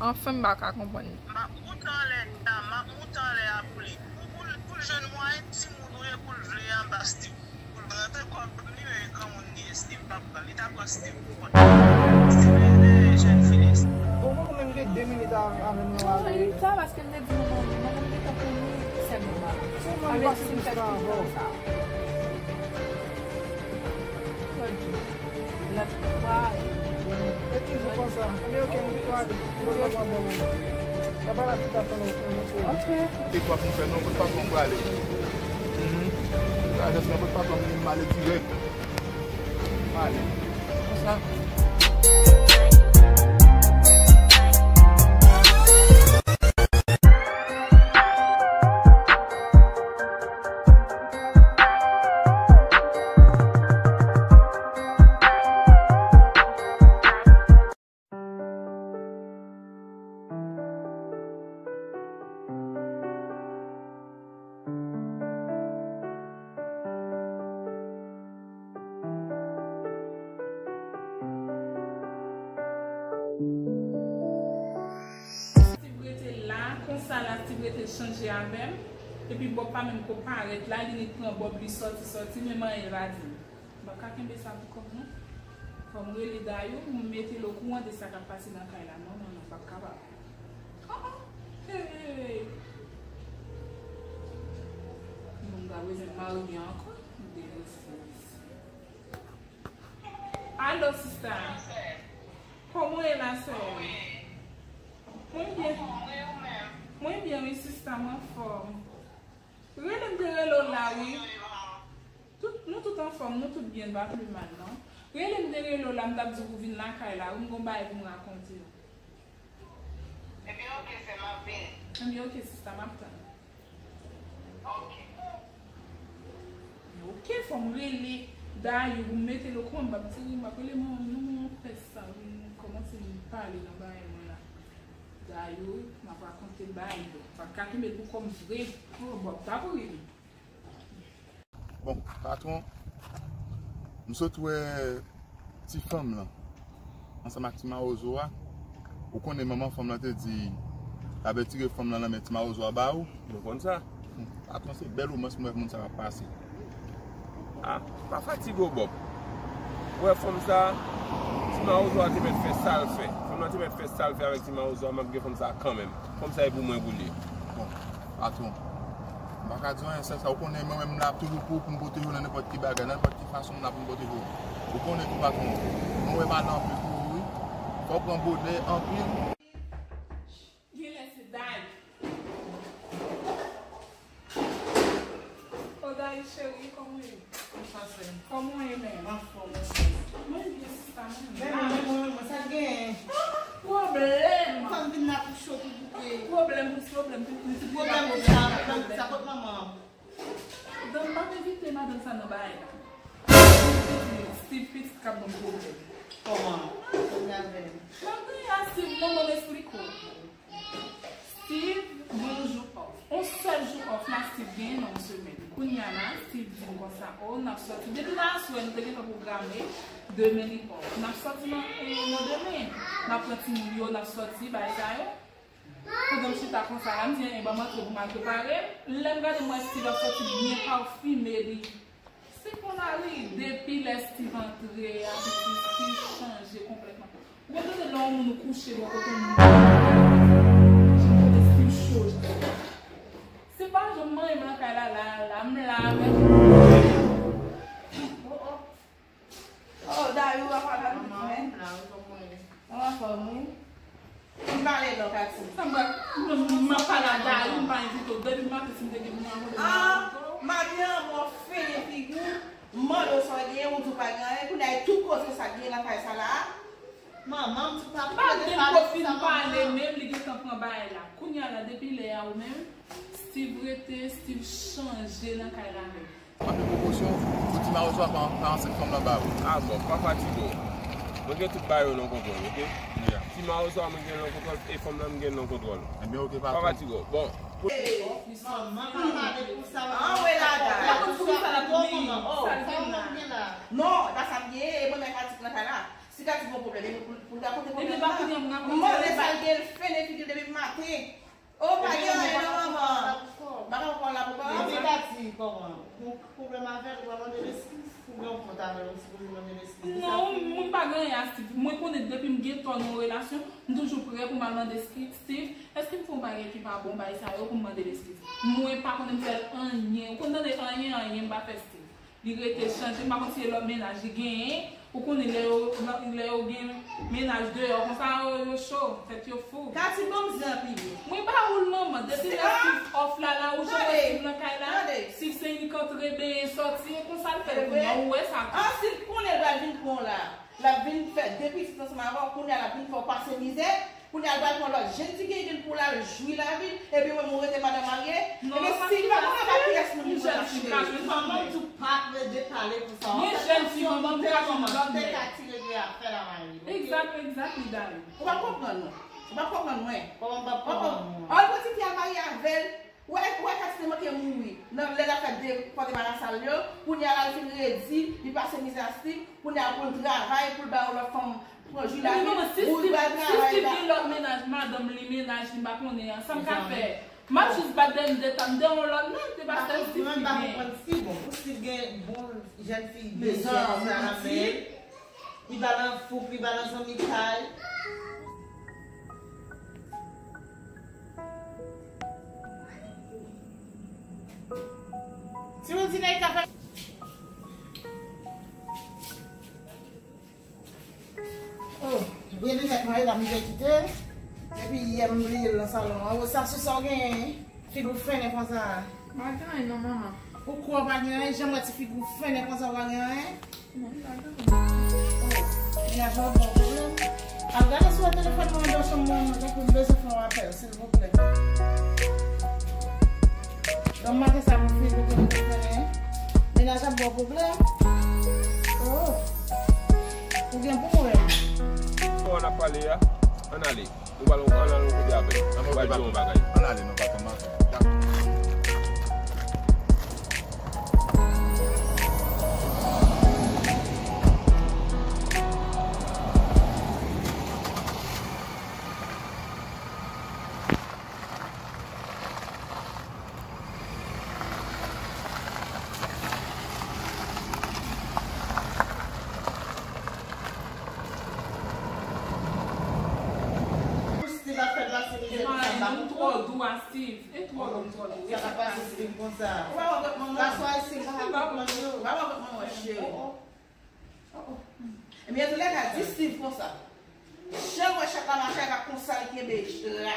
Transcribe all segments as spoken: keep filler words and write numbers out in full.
Anfen, m pa ka konprann. M ap moute anlè a, m ap moute anlè a pou li. Pou, pou, pou l jwenn mwayen timoun ou ye, pou l vle anba Steve. Pou l rantre kòb li, men granmoun li ye, Steve p ap pran. Li ta pran Steve pou kont li. Steve e jèn fi li. Bon, mwen menm gen de minit avè, avè mwen. Non, li ta, paske m te di manman, manman m te konprann li, sèlman pa. Se mwen li pase pou sa. Lòt fwa. E toujou konsa. Anben, oke, m pito ale. M pral pran bò mwen. N ap pale tout atann, oke. Te kwa pou m fè non, kot patwon m prale? Mhm. Adrès mwen, kot patwon m, m ale dirèk. M ale. Konsa. Steve rete la, konsa la, Steve rete chanje avè m. Epi Bob pa menm ko parèt la, li nik pran Bob, li sòti, sòti, menm anyen l pa di m. M pa ka kenbe sa pou kò m, non. Fò m rele Dayou pou m mete l okouran de sa k ap pase nan kay la. Non, non, non, m p ap kapab. Oh, oh. Hey, hey, hey. Bon, m ta bezwen marye ankò. M te resi. Alo, sista. Kòman w ye la, sè? Mwen byen. Mwen byen, wi, sista, m anfòm. Rele m te rele w la, wi. Tout, nou tout anfòm, nou tout byen, n pa pi mal, non. Rele m te rele w la, m t ap di w pou vin lakay la, wi, m gon bagay pou m rakonte w. Ebyen, oke, sè, m ap vini. Ebyen, oke, sista, m ap tann. Oke. Oke, fò m rele Dayou pou m mete l okouran, m p ap di, m ap rele manman m, non, manman, fè sa, wi, m kòmanse vin pale nan bagay mwen la. Dayou, m ap rakonte Dayou. Pa ka kenbe l pou kò m vre. Oh, Bob t ap ri. Bon, patwon, m sot wè ti fanm lan ansanm ak ti mawozo a. Ou konnen manman fanm lan te di l ap retire fanm lan nan men ti mawozo a ba ou. Nou konn sa. Patwon, se bèl womans mwen wè moun sa ap pase. Ah, pa fatige w, Bob. Ou wè fanm sa, ti mawozo a te mèt fè sa l fè. Fanm lan te mèt fè sa l fè avèk ti mawozo a, m ap gen fanm sa kanmenm. Fanm sa e pou mwen pou l ye. Bon, patwon, m pa ka di w anyen, sèl sa ou konnen, mwen menm m la toujou pou ou, pou m pwoteje w nan nenpòt ki bagay, nan nenpòt ki fason m la pou m pwoteje w. Ou konnen tou, patwon, mwen wè m ale anpil pou ou, wi. Fò w pran bonè anpil. Genlè se Dayou. O Dayou cheri, kòman w ye? Kòman w ye menm? Anfòm, anfòm. Mwen byen, sista, mwen menm. Men mwen, men mwen, men mwen, sa k genyen? Ah, pwoblèm! Fanm vin la pou cho, pou bouke. Pwoblèm, pou pwoblèm, pou pwoblèm. Pwoblèm pou sa, pwoblèm pou sa, kot manman an? Donk, m ap evite madanm sa nan bagay la. Steve pitit k ap ban m pwoblèm. Kòman? Kote avè l? M ap gade a Steve, non, ban m esplike w. Steve, gen yon jou off. Yon sèl jou off la Steve genyen nan yon semèn. Kounye a la, Steve di m konsa, o, n ap sòti. Depi nan aswè, nou te gentan pwograme, demen li off. N ap sòti nan, e, nan demen. N ap pran timoun yo, n ap sòti, bagay sa yo. Pandan m chita konsa la, m di, en, ban m antre pou m al prepare m. Lè m gade, m wè Steve ap sòti byen pafime, li. Se konn a ri, depi lè Steve antre a, pitit Steve chanje konplètman. Ou konn tande lè yon moun ou kouche bò kote yon moun, jan kote Steve cho. Se pa jan m manyen m lakay la, la, la, m la avèk ou. Oh, oh. Oh, Dayou, w ap pale avèk mwen? Manman, la, ou konprann. Mwen anfòm, wi. M pale non, Katy. Sa m pral, m, m, m ap pale a Dayou, m pa envite w. Depi maten, si m te gen pou m rakonte, m rakonte w. Ah, Madan, mwen fini figi w, m mande w sa w genyen, ou di w pa gen anyen, kounye a e tout koze sa k genyen nan kay sa la a. Manman, m di w pa pale de pale sa, manman. M pa gen kote m pale, menm li gentan pran bagay la. Kounye a la, depi lè a ou menm, Steve rete, Steve chanje nan kay la menm. M ap fè pwomosyon pou ti mawozo a pa, pa ansent fanm lan ba ou. Ah bon, pa fatige w. Mwen gen tout bagay yo nan kontwòl, oke? Ti mawozo a mwen gen nan kontwòl, e fanm lan m gen nan kontwòl. Ebyen, oke, patwon. Pa fatige w. Bon. Manman pa pale pou sa, manman. Anwe la, da. Pou sa, pou sa, manman. Oh, sa l gen la. Non, da sa m gen, e mwen menm Katy nan kay la. Si Katy gen yon pwoblèm, e pou, pou l rakonte pwoblèm la. Ebyen, pa kounye a m rakonte. M mande sa l gen, l fè Wi. Oh, pa gen anyen non, manman. M pa ka pran la pou kò. Epi Kati, kòman? Ou gen pwoblèm avè l, ou pa mande l eskiz? Ou gen yon kont avè l, ou sipoze mande l eskiz. Non, mwen pa gen anyen a Steve. Mwen konnen depi m gen tò nan yon relasyon, m toujou prè pou m al mande Steve, Steve, èske m fè yon bagay ki pa bon, bagay sa yo, pou m mande l eskiz. Mwen pa konnen m fè l anyen. Ou konn tande anyen, anyen m pa fè Steve. Li rete chanje, m pa konn si e lòt mennaj li genyen. Ou konnen lè yo, lè yo gen mennaj deyò konsa, yo, yo cho, tèt yo fou. Kati, ban m zen anpil. Mwen ba ou l, manman. Depi lè Steve off la, la, ou jwenn Steve nan kay la. Steve se inik antre benyen sòti, e konsa l fè l kounye a, ou wè sa tou. An, si l konnen l pral vin pran w la, l ap vin fè de pitit ansanm avè w, kounye a l ap vin fè w pase mizè. Kounye a l pral pran lòt jèn fi ki gen pou l al jwi lavi l, epi mwen mwen rete madanm marye. Ebyen si l pa konn anba kiyès moun li pral mache. Manman m tou pa plede pale konsa. Mwen jèn fi, manman m ka jwenn lòt nèg. Te ka ti regle afè l a mari l, oke? Exactly, exactly, darling. Ou pa konprann mwen. Ou pa konprann mwen. Kòman m p ap konprann mwen? Al pran tifi al marye avè l. Ou wè, ou wè Kati te manke mouri nan lè l ap fè de pòte pa nan sal yo. Kounye a la l fin redi, li pase mizè a Steve. Kounye a pou l travay, pou l bay yon lòt fanm pran jwi lavi l, ou pral travay la. Steve gen lòt mennaj, madanm li, mennaj li, m pa konnen an, sa m ka fè? M ap jis bat dèyè m de ta, m de yon lòt nèg, te pa sèl Steve ki gen. Mezanmi, Steve gen bon jèn fi, byen jèn sa nan men l. Li pa nan koup, li pa nan zanmitay. Ti Rosinay ka fè. Oh, byen linèt mwen la, m te kite. Epi yè m bliye l nan salon an. Oh, sa sou sa w genyen? Figi w fennen konsa. M pa gen anyen non, manman. Ou kwè w pa gen anyen? Jan m wè ti figi w fennen konsa, w pa gen anyen? Non, m pa gen anyen. Oh, mennaj la ba w pwoblèm. Al gade sou telefòn mwen anndan chanm mwen, mwen tankou m bezwen fè yon apèl, silvouplè. Granm maten sa pou figi w te vin fè, hein? Mennaj ap ba w pwoblèm? Oh. Ou gen pou wè. Kòman n ap pale a? Ann ale. Nou pral, ann ale yon kote avè l. Ann pral di yon bagay. Ann ale non, patwon m avè l. Steve ap fè l pase mizè konsa, m pa konprann. Ou twò dou a Steve. E twò dou, twò dou. Sa k ap pase Steve konsa? Ou pa wè gòt manman? Paswa Steve pa ka konprann yo. Ou pa wè gòt manman, cheri. Oh, oh. Oh, oh. Ebyen, antoulèka, di Steve konsa. Jan l wè chat la mache a, konsa l kenbe chat la.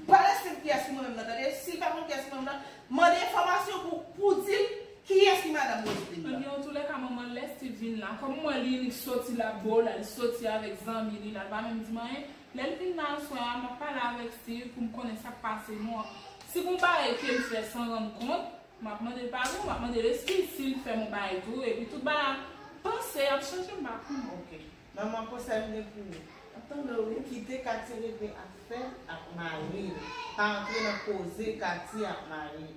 Pale Steve kiyès ki mwen menm nan, tande? Si l pa konn kiyès ki mwen menm nan, mande enfòmasyon pou, pou di l kiyès ki madanm Roseline nan. Ebyen, antoulèka, manman, lè Steve vin la, kòm m wè li inik soti la, bo la, li soti avèk zanmi li la, l pa menm di m anyen. Lè l vin la aswè a, m ap pale avèk Steve pou m konnen sa k pase nou an. Si gon bagay ke m fè san rann kont, m ap mande l padon, m ap mande l eskiz si l fè m yon bagay tou, epi tout bagay ap panse, ap chanje, m pa konn. Ok. Manman, konsèy m gen pou ou. M ap tande w, wi. Kite Kati regle afè l ak mari l. Pa antre nan koze Kati ak mari l.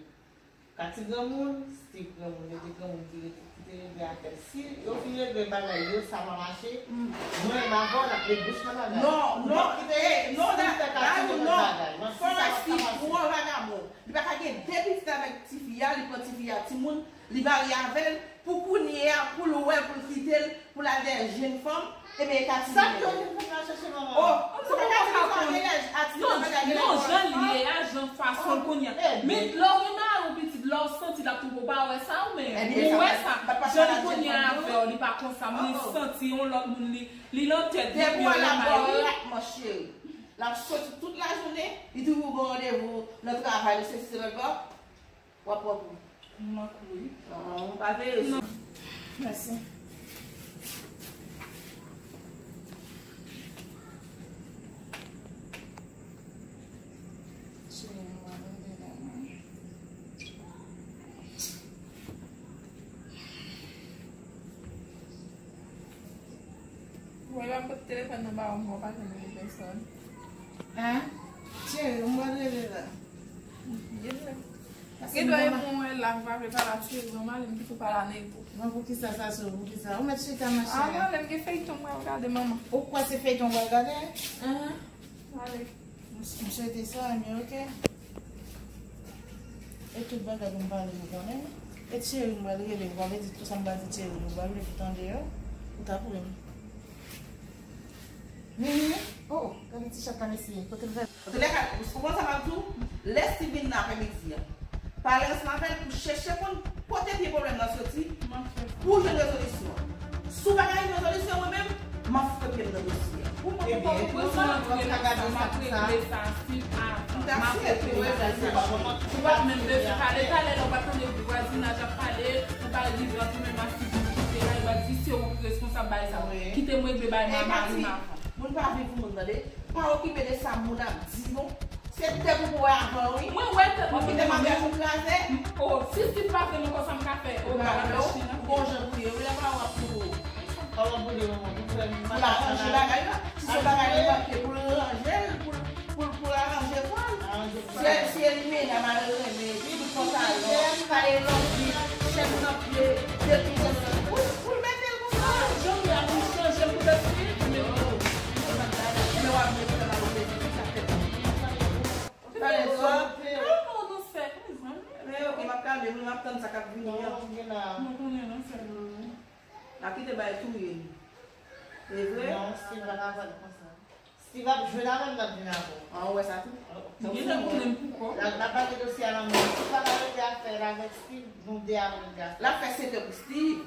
Kati granmoun, Steve granmoun, yo te granmoun ki rete, ki te regle afè l. Si yo fin regle bagay yo, sa pa mache, mwen m avè w n ap met bouch nan bagay. Non, non, eh, non, Steve fè Kati regle bagay. Fò Steve twò vagabon. Li pa ka gen de pitit avèk tifi a, li pran tifi a timoun, li marye avè l, pou kounye a, pou l wè, pou l kite l, pou l al dèyè jèn fanm, ebyen, e ka timoun. Sa k yo te fè l al chèche manman? Oh, se pa ka di li pa gen laj, atis la pa ka gen laj. Non, jan l ye a, jan fason l kounye a. Men lè w gen mari w pitit, lè w santi l ap twouve w, pa wè sa ou menm. Ou wè sa. Jan li kounye a avè w, li pa konsa, men li santi yon lòt moun, li, li nan tèt depi yon lòt bagay. Wi. L ap soti tout lajounen, li toujou gen randevou nan travay, li sesi, se lòt bò. W ap pran kou. M pran kou, wi. Non, ou pa veye. Non. Mèsi. Cheri, m pa tande la, non. Ou wè lè m pote telefòn nan ba ou, m wè w pa janm rele pèsòn. Hein? Cheri, m wè rele la. Gen dwa e mwen wè la, m pa vle pale ak cheri, non, m ale, m kite w pale ak nego. Bon, poukisa sa sou, poukisa? Ou mèt chita, ma chère. Ah, m ale, m gen feyton m pral gade, manman. Ou kwè se feyton w pral gade? Ahan. M ale. M swete sa, men oke. E tout bagay pou m pale, ou konnen. E Thierry, m pral rele, ou pral di tout sa m pral di Thierry, ou pral rele pou tande yo. Ou ta kouri. Mimi, oh, gade ti chat la, mesye. Kote l fè? Antoulèka, ou konprann sa m ap di w? Lè Steve vin nan aprèmidi a, pale ansanm avè l pou chèche konn kote pye pwoblèm nan soti, pou jwenn rezolisyon. Si w pa ka jwenn rezolisyon, mwen menm, m ap fouke pye m nan dosye a. Ebyen, nou ka gade sa pou sa. M ta swete w rezolisyon. Ou pa menm bezwen pale, talè la ou pa tande vwazinaj ap pale, ou pa rive antre menm ak Steve pou kite la, ou pa di se ou ki responsab bagay sa. Kite m regle bagay mwen ak mari m avan. Moun pa viv pou moun, tande. Pa okipe de sa moun ap di, non. Se tèt ou pou wè avan, wi. Mwen wè tèt mwen pou wè. Ou kite maryaj ou kraze. Oh, si Steve pa vle mwen konsa m ka fè. Ou pa vle, ou gon jan pou ye, wi, lè pa w ap pou ou. Ou la ranje bagay la. Si se bagay li manke pou l ranje l, pou l, pou l, pou l aranje kò l. Se, se li menaj malere, men li tout pantalon, kale lanbi, chèn nan pye, depi pou, pou l mete l konsa. Jan m la pou chanje pou tèt li. Men w ap met fè malere, sa fè. Talè swa. Kalme w, non, sè. Men yo, m ap kalme, m ap tann sa k ap vini an. Non, konnen non, sè. N ap kite bay touye. E vre? Non, Steve pa ka fè l konsa. Steve ap jwe avè m, l ap vin avè w. Ah, ou wè sa tou? Ou gentan konnen m pou kò. L ap, l ap pale dosye a nan men. Si w pa ka regle afè l avèk Steve, nou de ap regle afè. L ap fè sentè pou Steve.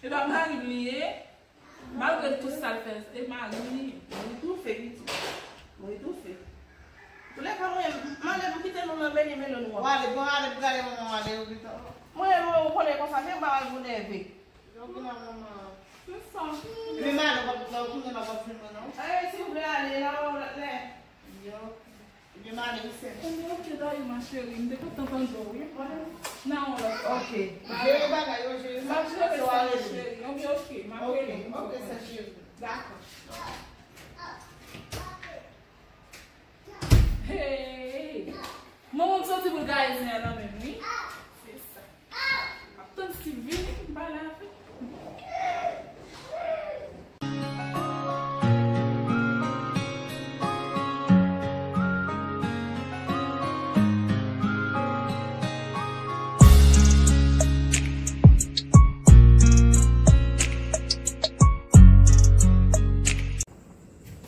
E pa mari m li ye. Malgre tout sa l fè, se mari m li ye. Mwen toufe, pitit. Mwen toufe. Toulèka, mwen, m ale pou kite nou nan beni melo nou an. W ale, bon, ale, pou gade manman w ale, yo pito. Mwen, mwen, ou konnen konsa, se pa al pou nève. Yo vin a manman. Se sa. Men madanm w ap, lè w tounen, w ap vin mwen, non? Eh, si w vle ale, la, w lòt lè. Yo. Ebyen, m ale, wi, sè. Ebyen, oke, dayou, ma chérie. M te kontan tande w, wi. Nan yon lòt fwa. Oke. Jere bagay yo, jere sa. M ap jere sa, ma chérie. Ebyen, oke, m ap rele w. Oke, sè cheri. Dakò. Hey! Manman m soti pou l gaye zen an nan men m, wi. Se sa. M ap tann Steve vini pou m pale avè l.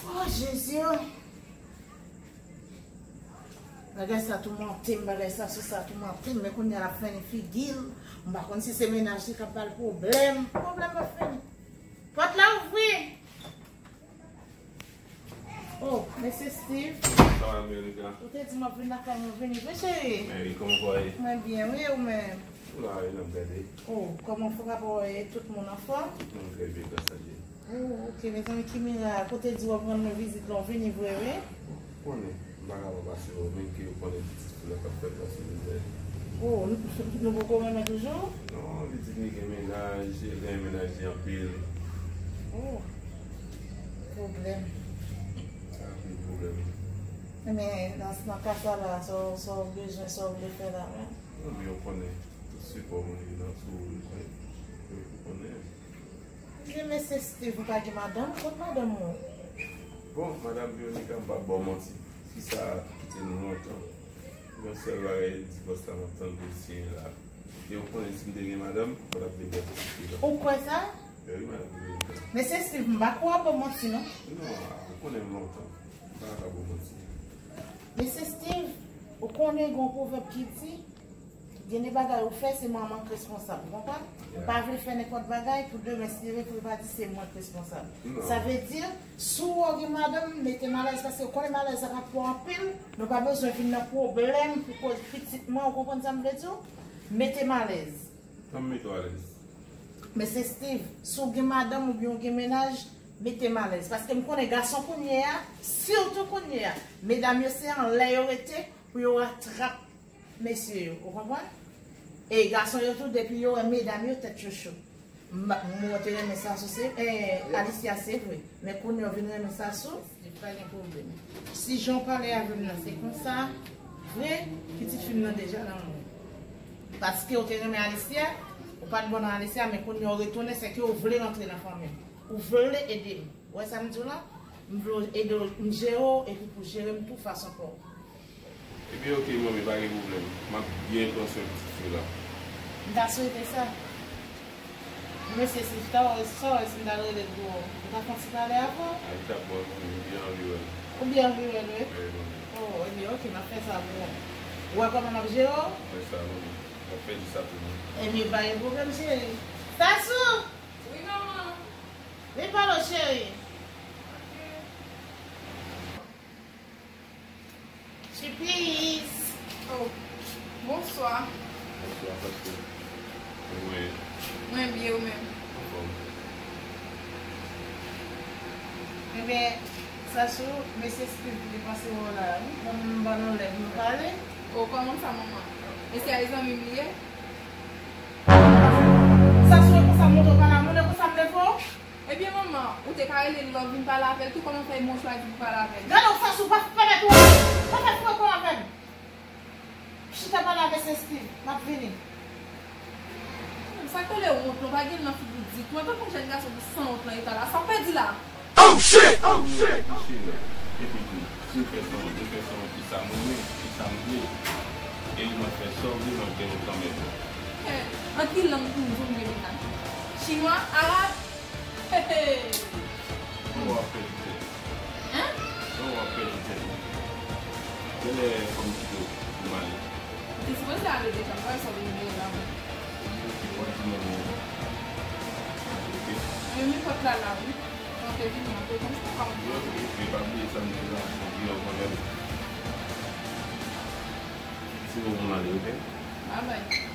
Oh, Jezi! Bagay sa toumante m, bagay sa sou sa toumante m, men kounye a l ap fè nan figi l. M pa konn si se mennaj li k ap ba l pwoblèm. Pwoblèm p ap fini. Pòt la ouvri! Oh, mesye Steve. Sa va, America? Ou te di m ap vin lakay mwen, vini vre, cheri. Men wi, kòman w ye? Mwen byen, wi, e ou menm? M la, wi, n ap gade. Oh, kòman w fè rapò e tout moun anfòm? Nou trè byen, gras a Dye. Oh, ok, mezanmi, Kimira, kote di w ap rann mwen vizit la, w vini vre, wi? Bon, ou konnen, m pa ka pa pase wè w, menm ke ou konnen pitit fi la k ap fèt la sou mizè. Oh, nou, nou poko renmen toujou? Non, li di li gen mennaj, li renmen mennaj li anpil. Oh, pwoblèm. Anpil pwoblèm. Men, nan, nan ka sa la, sa w, sa w bezwen, sa w vle fè la, men. Non, men ou konnen, tout sipò mwen li nan sou ou, wi. Ou konnen. Men mesye Steve, ou pa gen madanm? Kot madanm ou? Bon, madanm Veronica, m p ap ba w manti. Fi sa kite nou lontan. Yon sèl bagay, divòs la m ap tann pou l siyen la. E ou konnen si m te gen madanm, m pa t ap vin gade fi la. Ou kwè sa? Men wi, madanm Veronica. Mesye Steve, m pa kwè w ap ba w manti, non. Non, ou konnen m lontan. M pa ka ba w manti. Mesye Steve, ou konnen gen yon pwovèb ki di, gen de bagay ou fè, se manman k responsab, ou konprann? Ou pa vle fè nenpòt bagay pou demen si Dye vle pou yo pa di se mwen k responsab. Sa vle di, si w wè w gen madanm, mete m alèz, paske ou konnen malèz la ka twò anpil, nou pa bezwen vin nan pwoblèm pou koz pitit mwen, ou konprann sa m vle di w? Mete m alèz. An mete w alèz. Mesye Steve, si w gen madanm oubyen w gen mennaj, mete m alèz. Paske m konnen gason kounye a, sitou kounye a, medam yo se anlè yo rete pou yo atrap mesye yo, ou konprann? E gason yo tou, depi yo wè medam yo, tèt yo cho. M, mwen te renmen sa sou se, eh, Alicia, se vre. Men kounye a w vin renmen sa sou, li pa gen pwoblèm. Si jan w pale avè m nan, se konsa, vre, pitit fi m nan deja nan men w. Paske w te renmen Alicia, ou pa t bon nan Alicia, men kounye a w retounen, se ke w vle rantre nan fanmi m. Ou vle ede m. Ou wè sa m di w la? M vle w ede w, m jere w, epi pou jere m tou fas ankò. Ebyen, oke, manmi, pa gen pwoblèm. M ap byen pran swen pitit fi w la. M ta swete sa. Mesye, si w ta wè, sa w wè si m ta rele l pou ou? Ou ta fè yon ti pale avè l? A, li t ap bon, manmi, m byen anvi wè l. Ou byen anvi wè l, wi? Wi, manmi. Oh, ebyen, oke, m ap fè sa pou ou. Ou wè kòman m ap jere w? Fè sa, manmi. M ap fè jis sa pou nou. Ebyen, pa gen pwoblèm, cheri. Sasou! Wi, manman. Vin pale w, cheri. Chipis. Oh, bonswa. Bonswa, pastè. Kòman w ye? Mwen byen, ou menm? Anfòm. Ebyen, Sasou, mesye Steve te pase wè w la, wi. Ban m ban nou lè pou nou pale. Oh, kòman sa, manman? Mesye a e zanmi m li ye? Sasou, e konsa m montre w pa la, montre konsa m leve w. Ebyen, manman, ou te ka rele l lè w vin pale avè l tou, kòman fè mwen chwazi pou pale avè l? Gade w, Sasou, pa fè mèt ou, pa fè frekan avè m. Chita pale avè Sestiv, m ap vini. Sa k rele wont lan, pa gen nan figi w ditou. Antanke yon jèn gason ki sanwont nan eta la, sa w pèdi la? Oh shit! Oh shit! Epi tou, si w fè sanwont, ou fè sanwont ki sa m renmen, ki sa m vle. E ou mèt fè sa w vle, m ap gen ou kanmenm. Eh, an ki lang pou m di w m gen mennaj? Chinwa? Arab? Hey, hey! Ou ap pèdi tèt. Hein? Non, w ap pèdi tèt ou. Genlè fò m kite w pou m ale. Ou te sipoze ale deja, m pa wè sa w vin genyen la menm. Ebyen, oke, w ap di mwen non. Oke. Mwen menm pòt la la, wi. Fò w te vini anpe konsa, pa konn. Ebyen, oke, oke, pa bliye sa m di w la, m di w kanmenm. Se bon pou m ale, oke? Babay.